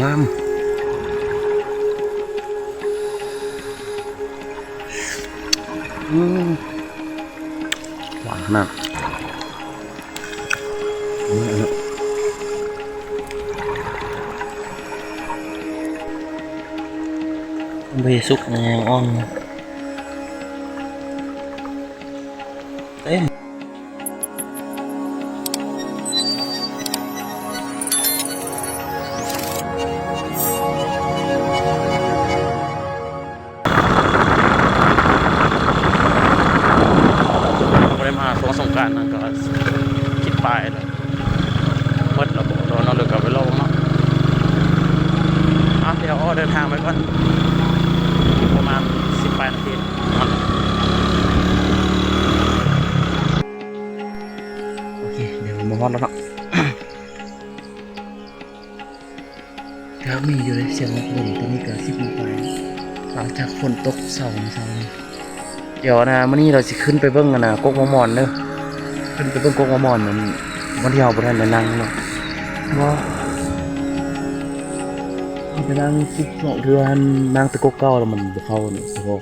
ງາມ. ອືມ ຫວານຂະໜາດ. ອືມ ອັນນີ້ ບໍ່ສຸກ ຍັງອ່ອນ. ເຕັມ ບໍ່ໄດ້ມາຊ່ວງສົງການນັ້ນກໍສິບປາຍແລ້ວ. ໝົດແລ້ວບໍ່ ເນາະ ເນາະ ເດີ ກໍໄປລອງເນາະ. ອ່ະ ດຽວອອກເດີນທາງໄປກ່ອນ ປະມານສິບປາຍນາທີ. ໂອເຄ ດຽວມາຮອດແລ້ວເນາະ. ກໍມີຢູ່ເດ້ ສຽງລົດ. ຕອນນີ້ກໍສິບໂມງປາຍ ຫຼັງຈາກຝົນຕົກເຊົ້າມື້ເຊົ້ານີ້. ດຽວນະ ມື້ນີ້ເຮົາຊິຂຶ້ນໄປເບິ່ງອັນນະ ກົກໝາກມອນເດີ ຂຶ້ນໄປເບິ່ງກົກໝາກມອນນັ້ນ ບ່ອນທີ່ເຮົາບໍ່ທັນໄດ້ນັ່ງເນາະ. ບໍ່ ເຮົາໄປນັ່ງສຸກສອງເທື່ອຫັ້ນ ນັ່ງແຕ່ກົກເກົ່າແລ້ວມັນບໍ່ເຂົ້ານີ້ ສະໂພກ.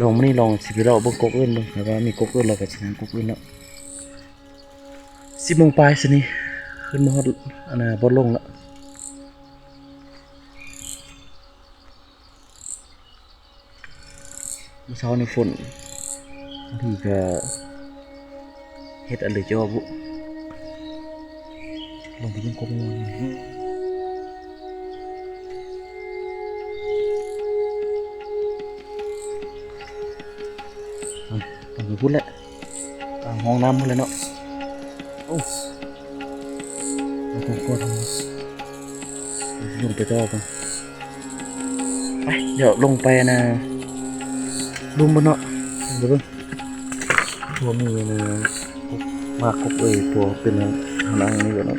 ລອງມື້ນີ້ລອງຊິໄປເລາະເບິ່ງກົກອື່ນເບິ່ງ ຖ້າວ່າມີກົກອື່ນແລ້ວກໍຊິນັ່ງກົກອື່ນເນາະ. ສິບໂມງປາຍຊະນີ້ ຂຶ້ນມາຮອດອັນນະ ບ່ອນລົງລະ. ມື້ເຊົ້ານີ້ຝົນ ບາງທີກໍເຮັດອັນເລີຍຈອບ ລົງໄປເບິ່ງກົກໝາກມອນ. ໄປພຸ້ນແຫຼະ ກາງຮ່ອງນ້ຳພຸ້ນແຫຼະເນາະ. ໂອ້ ໄປກ່ອນ ລົງໄປຕໍ່ກ່ອນ. ໄປ ດຽວລົງໄປນະ ລຸ່ມພຸ້ນເນາະ ໄປເບິ່ງ. ພວກນີ້ນະ ໝາກກົກເອີຍ ພວກເປັນ ເຮົານັ່ງນີ້ກ່ອນເນາະ.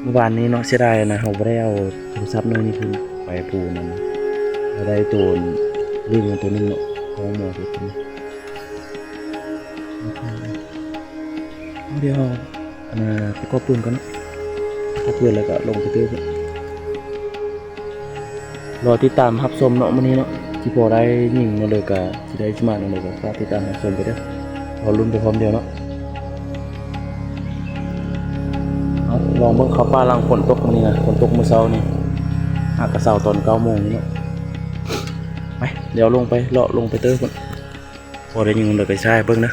ມື້ວານນີ້ເນາະ ເສຍດາຍນະ ເຮົາບໍ່ໄດ້ເອົາໂທລະສັບໜ່ວຍນີ້ຂຶ້ນໄປພູນັ້ນ ເຮົາໄດ້ໂຕລີງໂຕໜຶ່ງເນາະ ຂອງໝໍເພິ່ນ. ດຽວ ອັນນະ ປະກອບປືນກ່ອນເນາະ ປະກອບປືນແລ້ວກໍລົງໄປເຕີບ. ລໍຕິດຕາມຮັບຊົມເນາະ ມື້ນີ້ເນາະ ຊິພໍໄດ້ຍິງເນາະ ຫຼືກະຊິໄດ້ຊິມານເນາະ ກໍຝາກຕິດຕາມຮັບຊົມໄປເດີ ລໍລຸ້ນໄປພ້ອມດຽວເນາະ. ເອົາ ລອງເບິ່ງເຂົ້າປ່າຫຼັງຝົນຕົກມື້ນີ້ນະ ຝົນຕົກມື້ເຊົ້ານີ້ ຫາກະເຊົ້າຕອນເກົ້າໂມງນີ້ເນາະ. ໄປ ດຽວລົງໄປ ເລາະລົງໄປເຕີພຸ້ນ ພໍໄດ້ຍິງ ແລ້ວກໍຊິຖ່າຍໃຫ້ເບິ່ງເດີ.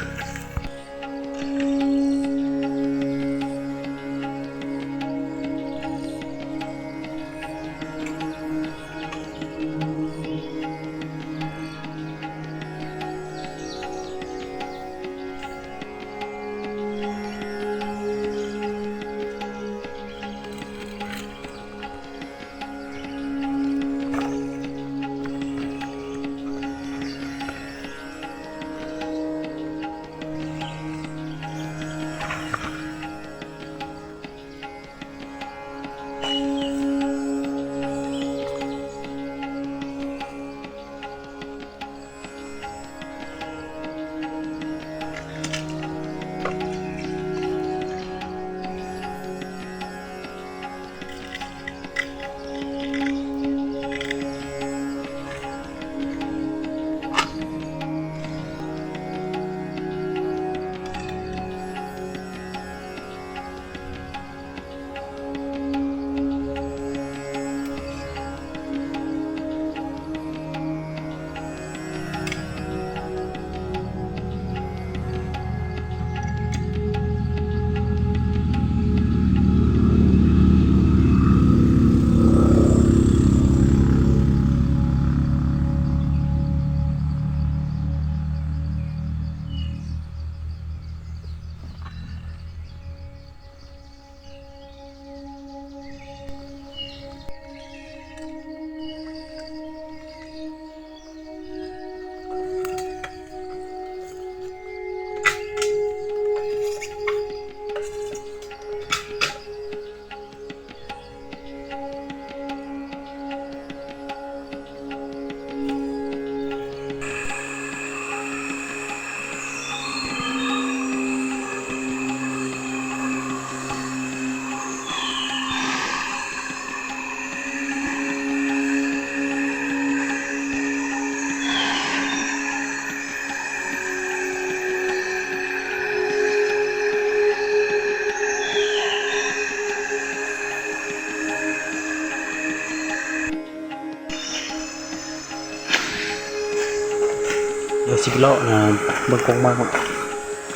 ຊິໄປເລາະນະ ເບິ່ງກົກໝາກ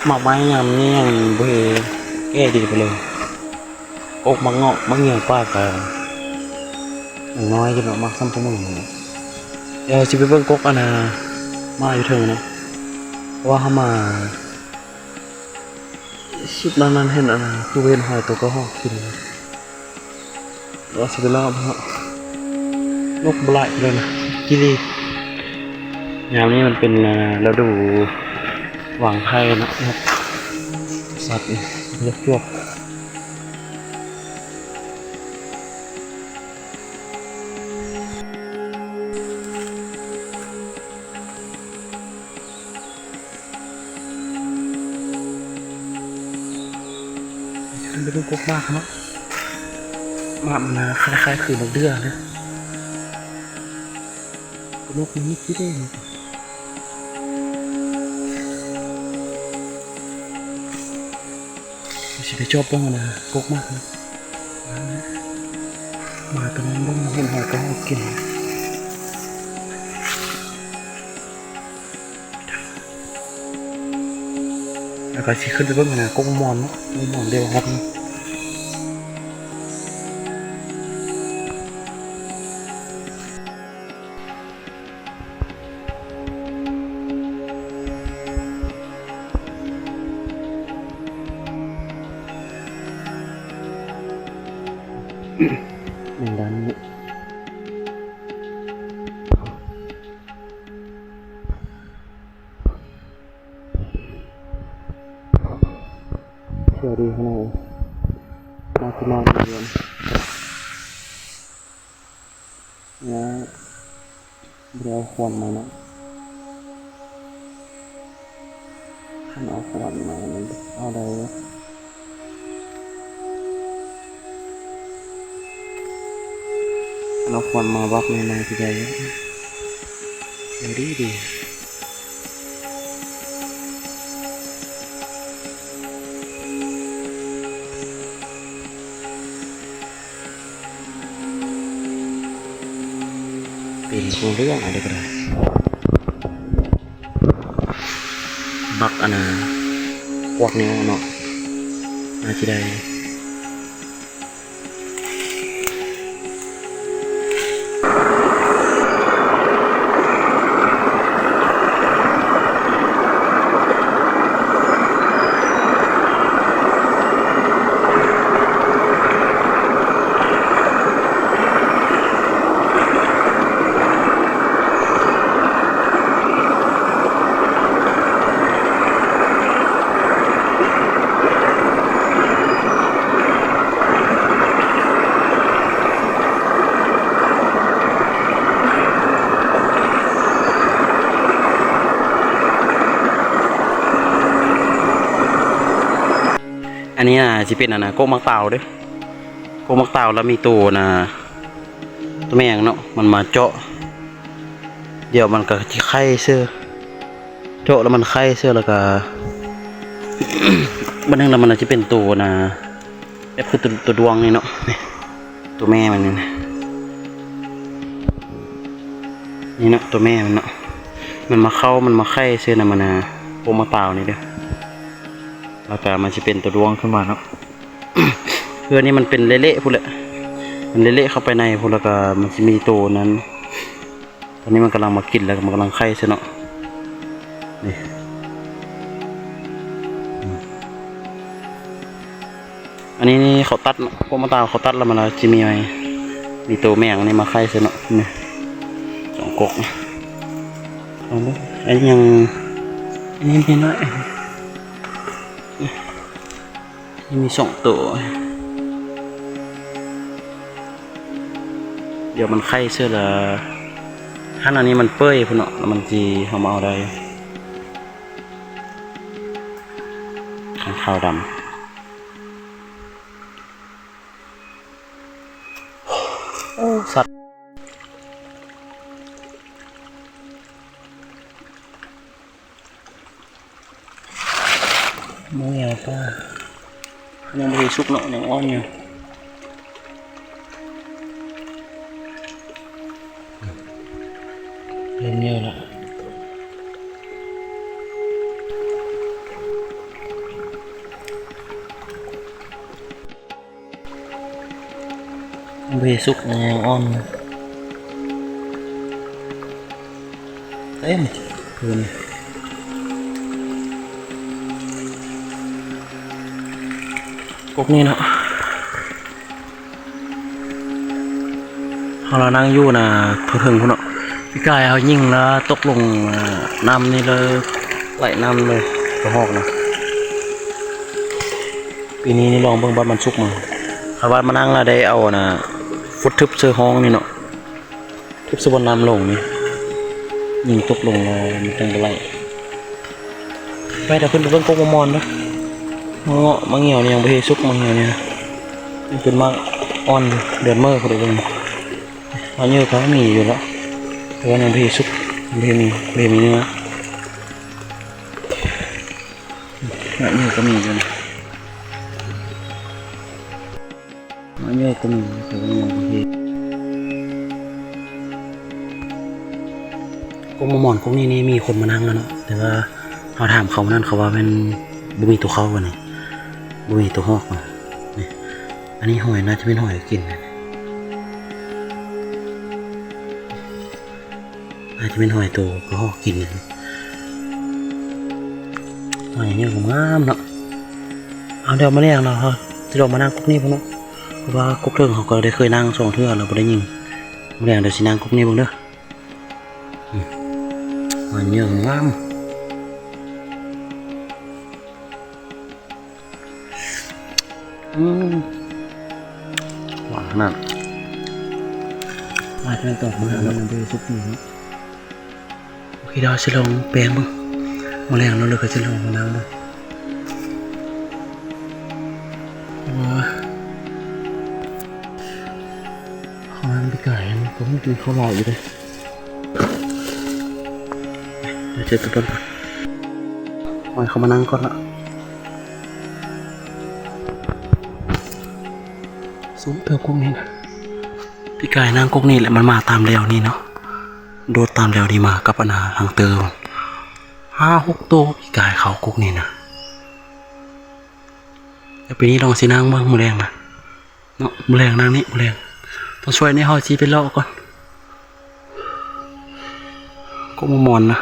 ໝາກໄມ້ຍາມນີ້ຍັງບໍ່ເຫັນແກ່ດີປານໃດ. ກົກໝາກເງາະ ໝາກງຽງປ່າກະຍັງນ້ອຍຢູ່ເນາະ ໝາກສຳປະໝຸງ. ດຽວຊິໄປເບິ່ງກົກອັນນະ ໝາກຢູ່ເທິງນະ ເພາະວ່າເຮົາມາສຸດນັ້ນ ມັນເຫັນອັນນະ ຄືເຫັນຫອຍໂຕເກົ່າເຮົາກິນ. ວ່າຊິໄປລາວເນາະ ນົກບໍ່ຫຼາຍເລີຍນະ ກິລີ. ຍາມນີ້ມັນເປັນ ອ່າ ລະດູວາງໄຂ່ເນາະ ນົກ ສັດນີ້ ນົກຈວບ. ໄປເບິ່ງກົກໝາກເນາະ ໝາກມັນນະຄ້າຍໆຄືໝາກເດື່ອເນາະ ນົກມັນມີຂີ້ເດ້. ຊິໄປຈອບເບິ່ງຫັ້ນນະ ກົກໝາກນະ ໝາກໂຕນັ້ນເບິ່ງເຫັນຫອຍກະເຮົາກິນ. ແລ້ວກໍຊິຂຶ້ນໄປເບິ່ງຫັ້ນນະ ກົກໝອນເນາະ ກົກໝອນດຽວຮັບເນາະ. ແມງດານີ້ ສວຍດີຂະໜາດ ໜ້າຊິນອນຢູ່. ແລ້ວບໍ່ໄດ້ເອົາຂວານມາເນາະ ຄັນເອົາຂວານມານີ້ເອົາໄດ້ຢູ່ ຄັນເອົາຂວານມາບັກນີ້ໜ້າຊິໄດ້ຢູ່ ໄດ້ດີໆ. ເປັນຮູ້ເລື່ອງອັນນີ້ກໍໄດ້ ບັກອັນນະ ກວາດແນວເນາະ ໜ້າຊິໄດ້. ອັນນີ້ນະ ຊິເປັນອັນນະ ກົກໝາກຕາວເດີ້ ກົກໝາກຕາວ ແລ້ວມີໂຕນະ ໂຕແມ່ນຫຍັງເນາະ ມັນມາເຈາະ ດຽວມັນກໍຊິໄຂ່ເຊື່ອ ເຈາະແລ້ວມັນໄຂ່ເຊື່ອ ແລ້ວກໍ ບັດໜຶ່ງແລ້ວມັນອາດຈະເປັນໂຕນະ ແບບຄືໂຕ ໂຕດວງນີ້ເນາະ ນີ້ ໂຕແມ່ມັນນີ້ນະ ນີ້ເນາະ ໂຕແມ່ມັນເນາະ ມັນມາເຄົ້າ ມັນມາໄຂ່ເຊື່ອນຳອັນນະ ກົກໝາກຕາວນີ້ເດີ້ ແລ້ວກໍມັນຊິເປັນໂຕດວງຂຶ້ນມາເນາະ. ເຮືອນີ້ມັນເປັນເລະໆພຸ້ນແຫຼະ ມັນເລະໆເຂົ້າໄປໃນພຸ້ນ ແລ້ວກໍມັນຊິມີໂຕນັ້ນ ຕອນນີ້ມັນກຳລັງມາກິນ ແລ້ວກໍມັນກຳລັງໄຂ່ຊະເນາະ ນີ້ ອືມ ອັນນີ້ນີ້ເຂົາຕັດເນາະ ພວກມາຕາເຂົາຕັດແລ້ວ ມັນຊິມີໃໝ່ ມີໂຕແມງນີ້ມາໄຂ່ຊະເນາະ ນີ້ ສອງກົກ ເອົາເບິ່ງ ອັນນີ້ຍັງ ອັນນີ້ມີນ້ອຍ ມີສອງໂຕ ດຽວມັນໄຂ່ເທື່ອລະ ຫັ້ນ ອັນນີ້ມັນເປີຍພຸ້ນເນາະ ແລ້ວມັນຊິ ເຮົາມາເອົາໄດ້ ຂ້າງຂາວດຳ ໂອ້ ສັດ. ໝູແອວປາ ຍັງບໍ່ໄດ້ສຸກເນາະ ຍັງອ່ອນຢູ່ ເລີ່ມແກ່ລະ. ເວສຸກຍັງອ່ອນ ເຕັມພື້ນ ກົກນີ້ເນາະ. ເຮົາລະນັ່ງຢູ່ນະ ເທິງພຸ້ນເນາະ. ປີກາຍເຮົາຍິງລະຕົກລົງ ອາ ນ້ຳນີ້ເລີຍ ໄຫຼນ້ຳເລີຍ ກະຮອກນະ. ປີນີ້ນີ້ລອງເບິ່ງບາດມັນສຸກມາ ຄັນວ່າມານັ່ງລະໄດ້ເອົານະ ຟຸດທຶບເຊີຫ້ອງນີ້ເນາະ. ເກັບສະບ່ອນນ້ຳລົງນີ້ ຍິງຕົກລົງແລ້ວມັນຈັ່ງບໍ່ໄຫຼ. ໄປ ດຽວຂຶ້ນໄປເບິ່ງກົກໝາກມ່ອນເດີ. ໝາກເງາະ ໝາກງຽວນີ້ຍັງບໍ່ເຮສຸກ ໝາກງຽວນີ້ນະ ຍັງເປັນໝາກອ່ອນຢູ່ ເດືອນເມີພຸ້ນເດີ. ໝາກເຫຍື່ອກະມີຢູ່ລະ ແຕ່ວ່າຍັງບໍ່ເຮສຸກ ຍັງບໍ່ເຮມີ ບໍ່ເຮມີເນື້ອ. ໝາກເຫຍື່ອກະມີຢູ່ນະ. ມາເຍອະກວ່ານີ້ ແຕ່ວ່າຍັງບໍ່ເຮັດ. ກົກໝາກມ່ອນກົກນີ້ນີ້ມີຄົນມານັ່ງແລ້ວເນາະ ແຕ່ວ່າເຮົາຖາມເຂົານັ້ນ ເຂົາວ່າແມ່ນບໍ່ມີໂຕເຂົ້າ ວ່ານີ້ ບໍ່ມີໂຕຮອກ ວ່ານີ້. ອັນນີ້ຫອຍ ໜ້າຈະແມ່ນຫອຍກິນ. ອາດຈະແມ່ນຫອຍໂຕກະຮອກກິນ. ຫອຍນີ້ງາມເນາະ. ເອົາ ດຽວມື້ແລງເນາະ ເຮົາຊິລອງມານັ່ງກົກນີ້ເບິ່ງເນາະ ເພາະວ່າກົກເທິງເຮົາກໍໄດ້ເຄີຍນັ່ງສອງເທື່ອແລ້ວ ບໍ່ໄດ້ຍິງ. ມື້ແລງດຽວຊິນັ່ງກົກນີ້ເບິ່ງເດີ. ອືມ ຫອຍນີ້ງາມ. ອືມ ຫວານຂະໜາດ. ອາດຈະແມ່ນຕອນມື້ແລງເນາະ ຍັງບໍ່ໄດ້ສຸກດີເນາະ. ໂອເຄ ດຽວຊິລອງແປງເບິ່ງ ມື້ແລງເນາະ ແລ້ວກໍຊິລອງມານັ່ງເບິ່ງ. ໂອ້ຍ ເຂົ້າມາປີກາຍກໍມີກິນເຂົ້າຫຼາຍຢູ່ເດ້. ດຽວເຈັບໄປເບິ່ງກ່ອນ ໃຫ້ເຂົາມານັ່ງກ່ອນລະ. ສູງເຕີບກົກນີ້ນະ. ປີກາຍນັ່ງກົກນີ້ແຫຼະ ມັນມາຕາມແລວນີ້ເນາະ ໂດດຕາມແລວນີ້ມາກັບອັນນາຮັງເຕີ ຫ້າຫົກໂຕ. ປີກາຍເຂົ້າກົກນີ້ນະ. ແຕ່ປີນີ້ລອງຊິນັ່ງເບິ່ງມື້ແລງນະ. ເນາະ ມື້ແລງນັ່ງນີ້ ມື້ແລງ ຕອນສວຍນີ້ເຮົາຊິໄປເລາະກ່ອນ ກົກໝາກມ່ອນນະ.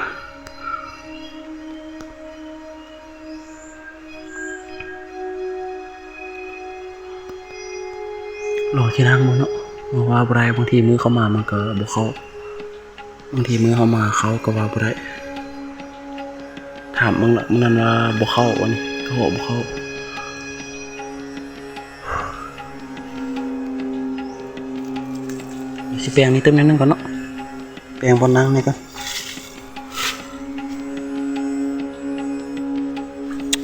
ລອງຊິນັ່ງເບິ່ງເນາະ ເພາະວ່າບໍ່ໄດ້ ບາງທີມື້ເຂົາມາມັນກໍບໍ່ເຂົ້າ. ບາງທີມື້ເຮົາມາເຂົາກໍວ່າບໍ່ໄດ້. ຖາມເບິ່ງລະ ມື້ນັ້ນວ່າບໍ່ເຂົ້າ ວັນນີ້ກໍບໍ່ເຂົ້າ. ຊິແປງນີ້ຕື່ມໜ້ອຍໜຶ່ງກ່ອນເນາະ ແປງບ່ອນນັ່ງນີ້ກ່ອນ.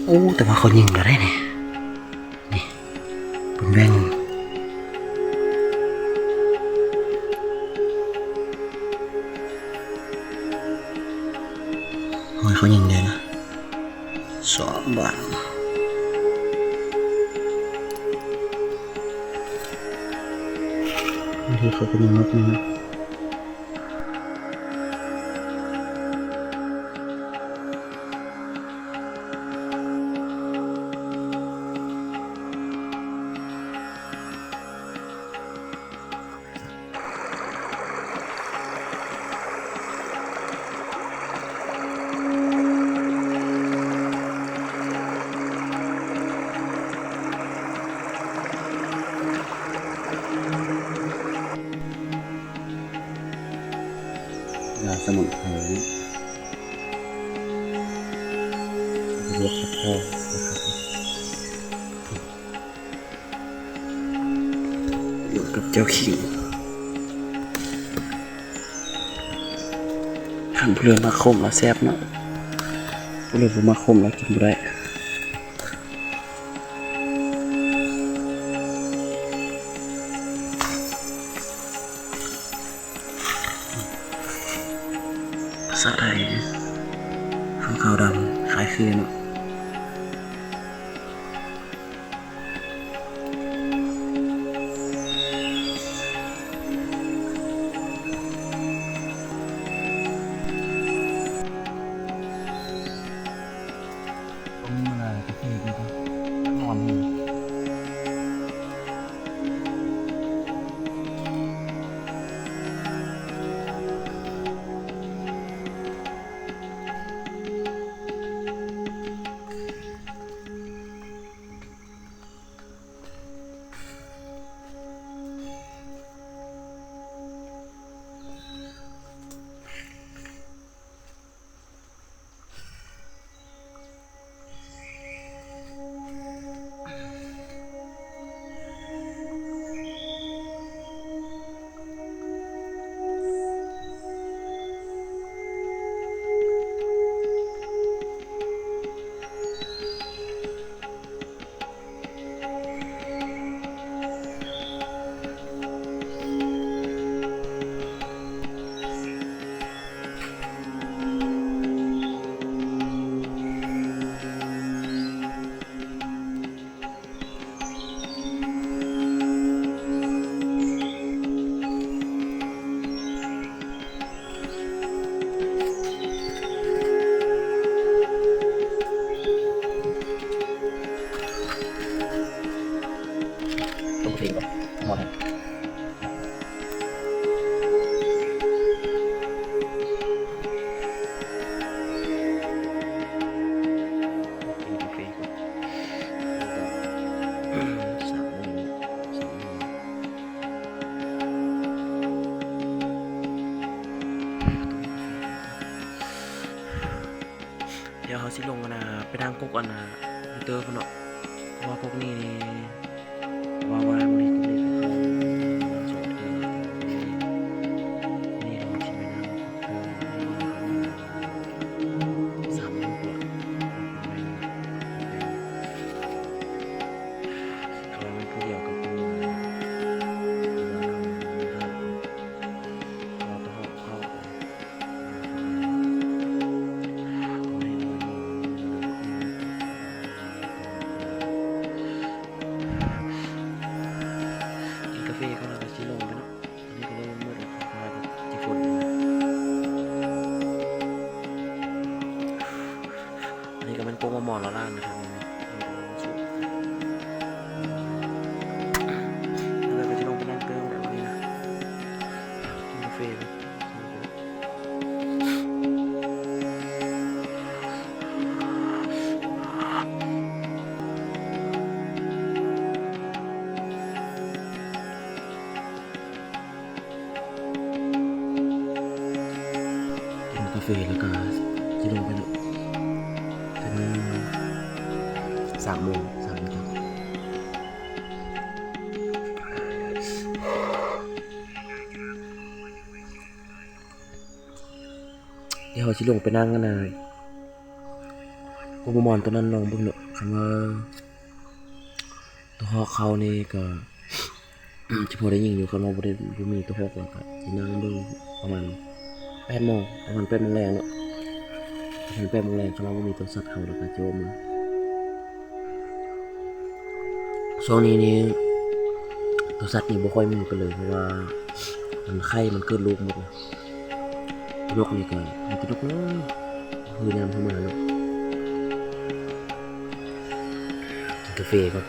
ໂອ້ ແຕ່ວ່າເຂົາຍິງແລ້ວເດ້ນີ້ ນີ້ ເພິ່ນແວ່ງ ໂອ້ຍ ເຂົາຍິງແລ້ວນະ ສອງບາດ ບາງທີເຂົາກໍຍິງນົກນີ້ນະ. ຢາສະໝຸນໄພ ລວກກັບເຂົ້າ ລວກກັບແຈ່ວຂິງ. ຄັນຜູ້ໃດມັກຂົມລະແຊບເນາະ ຜູ້ໃດບໍ່ມັກຂົມລະກິນບໍ່ໄດ້. ພາສາໄທ ຂາວຂາວດຳ ຄ້າຍຄືເນາະ. ຕ້ມມາແລ້ວກໍຄືນອນ. ເຮົາຊິລົງອັນນ່າ ໄປທາງກົກອັນນ່າ ຢູ່ເຕີພຸ້ນເນາະ ເພາະວ່າກົກນີ້ນີ້ ວ່າ ວ່າບໍ່ໄດ້ກົກນີ້ກໍຄື ນີ້ເຮົາຊິໄປນຳ ສາມໂມງກວ່າ ເຮົາມີຜູ້ດຽວກໍຄື ກິນກາເຟກ່ອນ ແລ້ວກໍຊິລົງໄປເນາະ. ອັນນີ້ກໍເລີ່ມມືດແລ້ວ ເພາະວ່າຊິຝົນ. ອັນນີ້ກໍແມ່ນກົກໝາກໝອນລະລານນະຄັບ ແລ້ວກໍຊິລົງໄປນັ່ງເຕີງແລ້ວ ວັນນີ້ນະ ກິນກາເຟ. ກິນກາເຟແລ້ວກະຊິລົງໄປເນາະ ເປັນສາມໂມງ ສາມໂມງ. ດຽວເຮົາຊິລົງໄປນັ່ງອັນນ່າ ກົກໝາກໝອນໂຕນັ້ນ ລອງເບິ່ງເນາະ ຄັນວ່າໂຕຮອກເຂົ້ານີ້ກໍ ຊິພໍໄດ້ຍິງຢູ່ ຄັນວ່າບໍ່ໄດ້ ບໍ່ມີໂຕຮອກ ແລ້ວກໍຊິນັ່ງເບິ່ງປະມານແປດໂມງ ປະມານແປດໂມງແລງເນາະ ປະມານແປດໂມງແລງ ຄັນວ່າບໍ່ມີໂຕສັດເຂົ້າ ແລ້ວກໍຊິອອກມາ. ຊ່ວງນີ້ນີ້ ໂຕສັດນີ້ບໍ່ຄ່ອຍມີປານໃດ ເພາະວ່າມັນໄຂ່ ມັນເກີດລູກໝົດນະ. ນົກນີ້ກໍມີແຕ່ນົກນ້ອຍ ຄືຍາມເຮົາມາເນາະ. ກິນກາເຟກ່ອນ.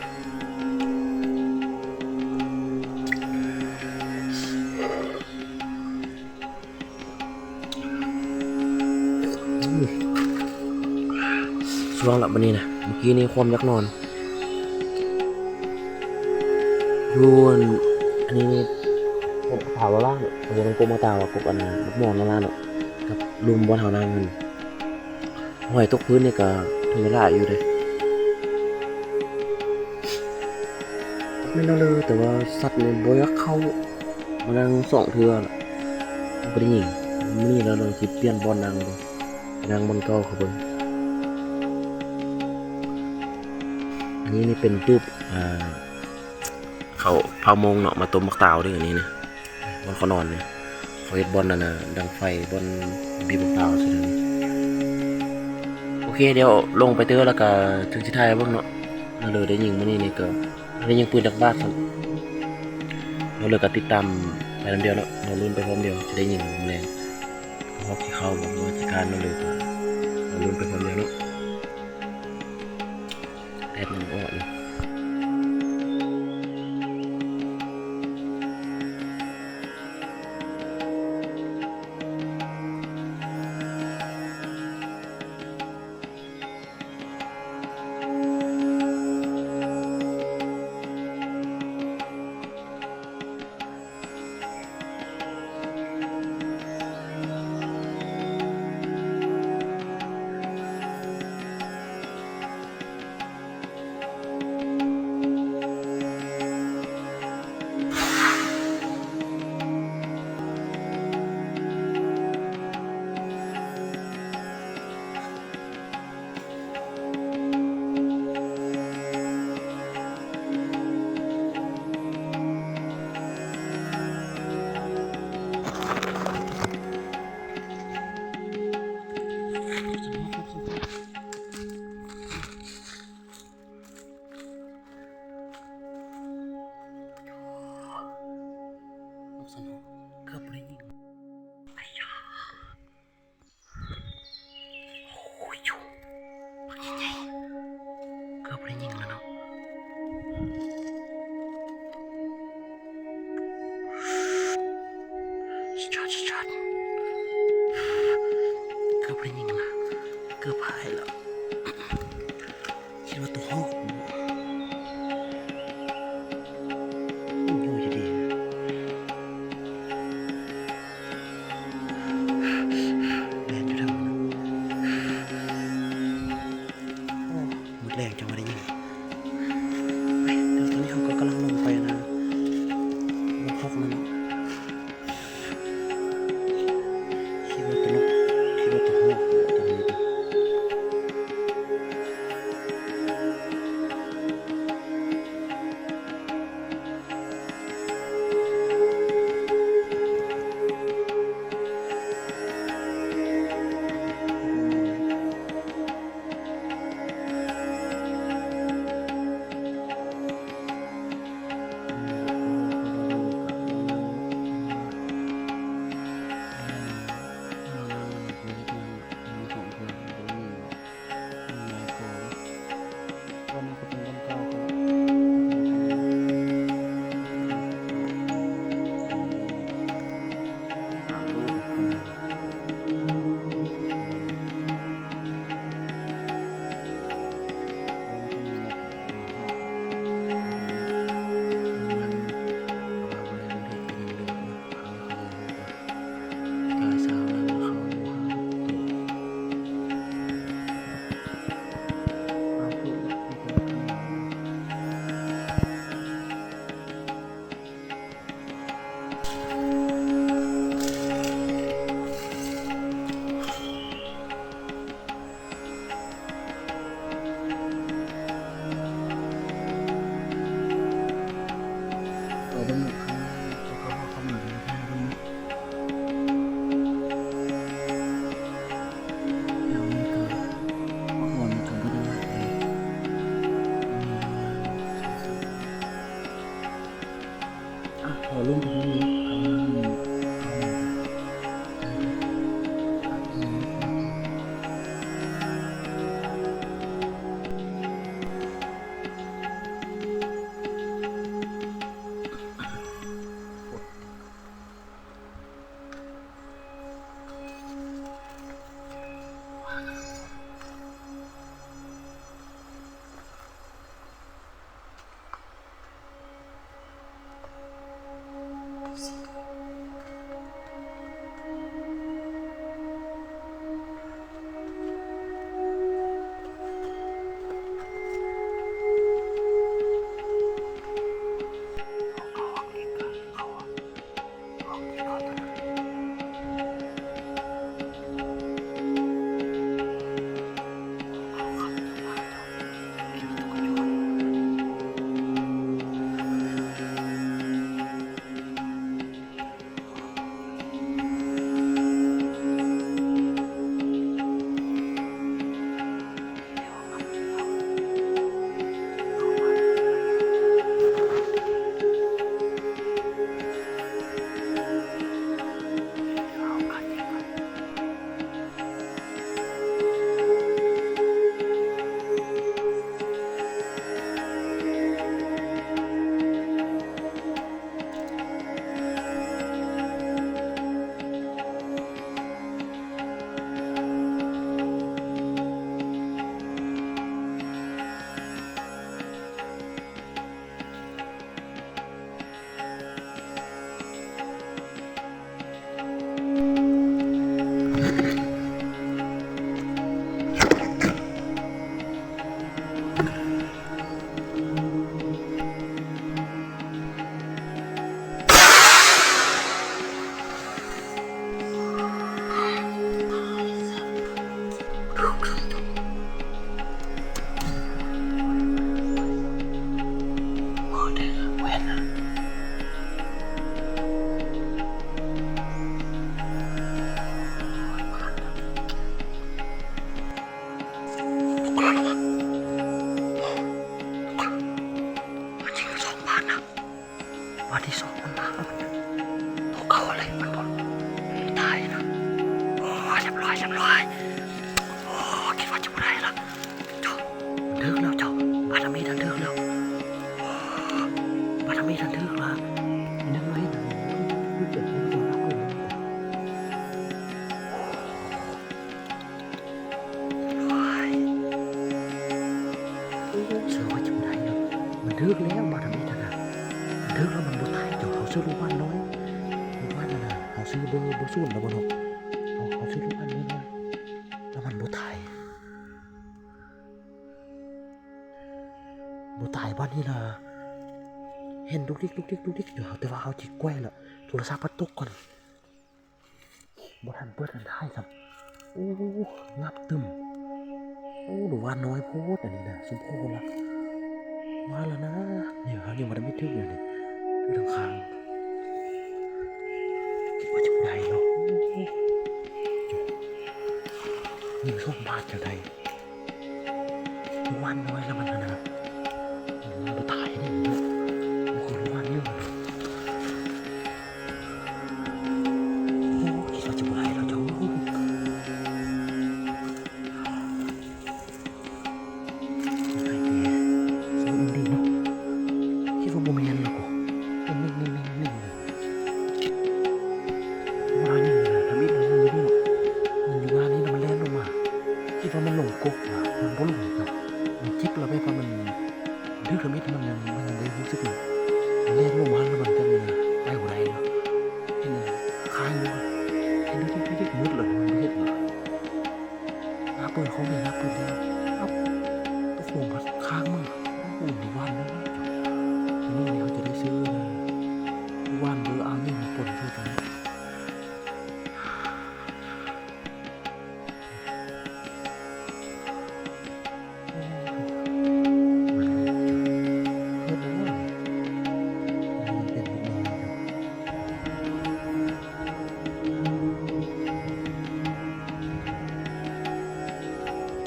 ອືມ ສ່ວງລະບັດນີ້ນະ ເມື່ອກີ້ນີ້ຄວາມຢາກນອນ ຢູ່ອັນ ອັນນີ້ນີ້ ກົກໝາກຕາວລະລານ ບໍ່ແມ່ນກົກໝາກຕາວ ກົກອັນໝາກໝອນລະລານ ກັບລຸ່ມບ່ອນເຮົານັ່ງຫັ້ນ ຫອຍຕົກພື້ນນີ້ກໍຖືວ່າຫຼາຍຢູ່ເດ້. ແມ່ນແລ້ວເລີ ແຕ່ວ່າສັດນີ້ບໍ່ຢາກເຂົ້າມານັ່ງສອງເທື່ອລະ ບໍ່ໄດ້ຍິງ. ມື້ນີ້ລະລອງຊິປ່ຽນບ່ອນນັ່ງເບິ່ງ ໄປນັ່ງບ່ອນເກົ່າເຂົາເບິ່ງ. ອັນນີ້ນີ້ເປັນຕູບ ອ່າ ເຂົາເຜົາມົງເນາະ ມາຕົ້ມໝາກຕາວເດີ ອັນນີ້ນະ ບ່ອນເຂົານອນນີ້ ເຂົາເຮັດບ່ອນນັ້ນນະ ດັງໄຟ ບ່ອນບີບໝາກຕາວຊີ້ນະ. ໂອເຄ ດຽວລົງໄປເຕີ ແລ້ວກະເຖິງຊິຖ່າຍໃຫ້ເບິ່ງເນາະ. ເລີໄດ້ຍິງມື້ນີ້ນີ້ກໍໄດ້ຍິງປືນຈັກບາດຊັ້ນ ເລີກໍຕິດຕາມໄປນຳດຽວເນາະ ລໍລຸ້ນໄປພ້ອມດຽວ ຊິໄດ້ຍິງມື້ແລງ ຮອກຊິເຂົ້າບໍ່ ຫຼືວ່າຊິຄ້ານ ເລີກໍລໍລຸ້ນໄປພ້ອມດຽວເນາະ. ແດດມັນອອກຢູ່. ເກືອບບໍ່ໄດ້ຍິງ. ໂອ້ຍ ບັກໃຫຍ່ໆ ເກືອບໄດ້ຍິງແລ້ວເນາະ. ສຸດຍອດ ສຸດຍອດ ເກືອບໄດ້ຍິງແລ້ວ ເກືອບຫາຍແລ້ວ. ຄິດວ່າຕົວຮອກ ໂອ້ຍ ຢູ່ດີໆ ແລ່ນຢູ່ເທິງ. ບາດທີສອງມັນມາແລ້ວ ໂຕເກົ່າເລີຍ ມັນບໍ່ຕາຍນະ. ໂອ້ ຮຽບຮ້ອຍ ຮຽບຮ້ອຍ. ໂອ້ ຄິດວ່າຈະບໍ່ໄດ້ລະ. ເຈົ້າ ມັນຖືກແລ້ວເຈົ້າ. ບາດທຳອິດຫັ້ນຖືກແລ້ວ. ໂອ້ ບາດທຳອິດຫັ້ນຖືກລະ. ຍັງບໍ່ເຫັນ ໂອ້ຍ ເຊື່ອວ່າຈະບໍ່ໄດ້ແລ້ວ. ມັນຖືກແລ້ວ ບາດທຳອິດຫັ້ນນະ. ມັນຖືກແລ້ວ ມັນບໍ່ຕາຍ. ເຈົ້າ ເຮົາຊື້ລູກບ້ານນ້ອຍ ລູກບ້ານນັ້ນນະ. ເຮົາຊື້ເບີ ເບີສູນແລ້ວບໍ່ເນາະ. ເຮົາ ເຮົາຊື້ລູກບ້ານນ້ອຍ ແລ້ວມັນບໍ່ຕາຍ. ບໍ່ຕາຍບາດນີ້ລະ ເຫັນດຸກດິກ ດຸກດິກ ດຸກດິກຢູ່. ແຕ່ວ່າເຮົາຈິກໄກວລະ ໂທລະສັບພັດຕົກກ່ອນ. ບໍ່ທັນເປີດອັນທ້າຍຊ້ຳ. ໂອ້ ຫງັບຕຶມ. ໂອ້ ລູກບ້ານນ້ອຍໂພດອັນນີ້ນະ. ສົມພໍລະ ມາລະນະ. ນີ້ເຮົາຍັງບໍ່ທັນໄດ້ຖືກເລີຍນີ້ ຖືກທາງຂ້າງ. ຄິດວ່າຈະບໍ່ໄດ້ເນາະ. ໂອ້ ຍິງສອງບາດຈະໄດ້. ວານນ້ອຍລະມັນຫັ້ນນະ ມັນບໍ່ຕາຍເດ້. ບໍ່ຄືວານເຍອະ. ໂອ້ ຄິດວ່າຈະບໍ່ໄດ້ແລ້ວເຈົ້າ. ໄດ້ແຕ່ສະຫວັດດີເນາະ. ຄິດວ່າບໍ່ແມ່ນແລ້ວກໍ ເປັນໜຶ່ງ ໜຶ່ງ ໜຶ່ງ ໜຶ່ງ. ວ່ານີ້ນະ ທຳອິດມັນຢູ່ນີ້ເນາະ ມັນຢູ່ວ່ານີ້ນະ ມັນແລ່ນລົງມາ. ຄິດວ່າມັນລົງກົກນະ ມັນບໍ່ລົງເຈົ້າ. ມັນເຈັບລະ ແບບວ່າມັນຖືກທຳອິດ ມັນຍັງ ມັນຍັງບໍ່ໄດ້ຮູ້ສຶກນະ. ມັນແລ່ນລົງມາລະ ມັນກໍໄປບໍ່ໄດ້ລະ. ເຫັນຂ້າງຢູ່ ເຫັນດິກໆໆ ມືດລະ ມັນບໍ່ເຫັນລະ. ໜ້າເປີດຂອງເດ້ ໜ້າເປີດແລ້ວ. ເອົ້າ ຕົກລົງພັດຄ້າງມາ. ໂອ້ໂຫ ນີ້ຫວານເດີ. ມື້ນີ້ເຮົາຈະໄດ້ຊື້ຫວານເບີ ເອົາຫຍັງມາປົນໃສ່ກັນ. ໂ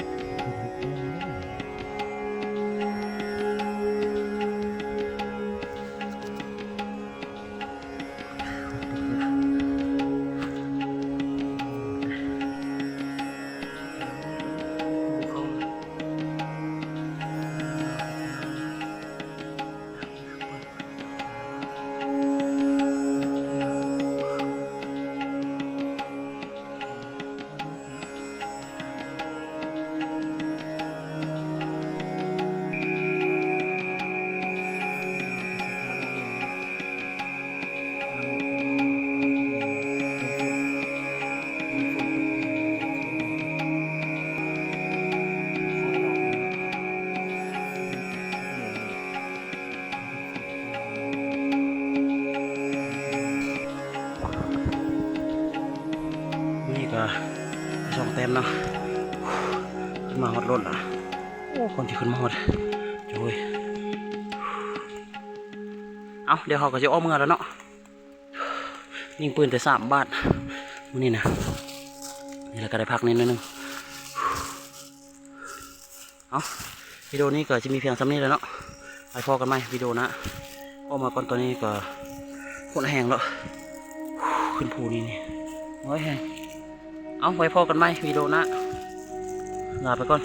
ສອງແຕ້ມເນາະ ຂຶ້ນມາຮອດລົດລະ. ໂອ້ ຄົນທີ່ຂຶ້ນມາຮອດ ໂອ້ຍ. ເອົ້າ ດຽວເຮົາກໍຊິອອກເມືອແລ້ວເນາະ. ຍິງປືນແຕ່ສາມບາດມື້ນີ້ນະ. ນີ້ລະກໍໄດ້ພັກແດ່ໜ້ອຍໜຶ່ງ. ເອົ້າ ວິດີໂອນີ້ກໍຈະມີພຽງສ່ຳນີ້ແຫຼະເນາະ. ໄວ້ພໍ້ກັນໃໝ່ວິດີໂອໜ້າ. ອອກມາກ່ອນ ຕອນນີ້ກໍໂຄດແຮງແລ້ວ ຂຶ້ນພູນີ້ນີ້. ໂອ້ຍ ແຮງ. ເອົ້າ ໄວ້ພໍ້ກັນໃໝ່ວິດີໂອໜ້າ. ລາໄປກ່ອນ.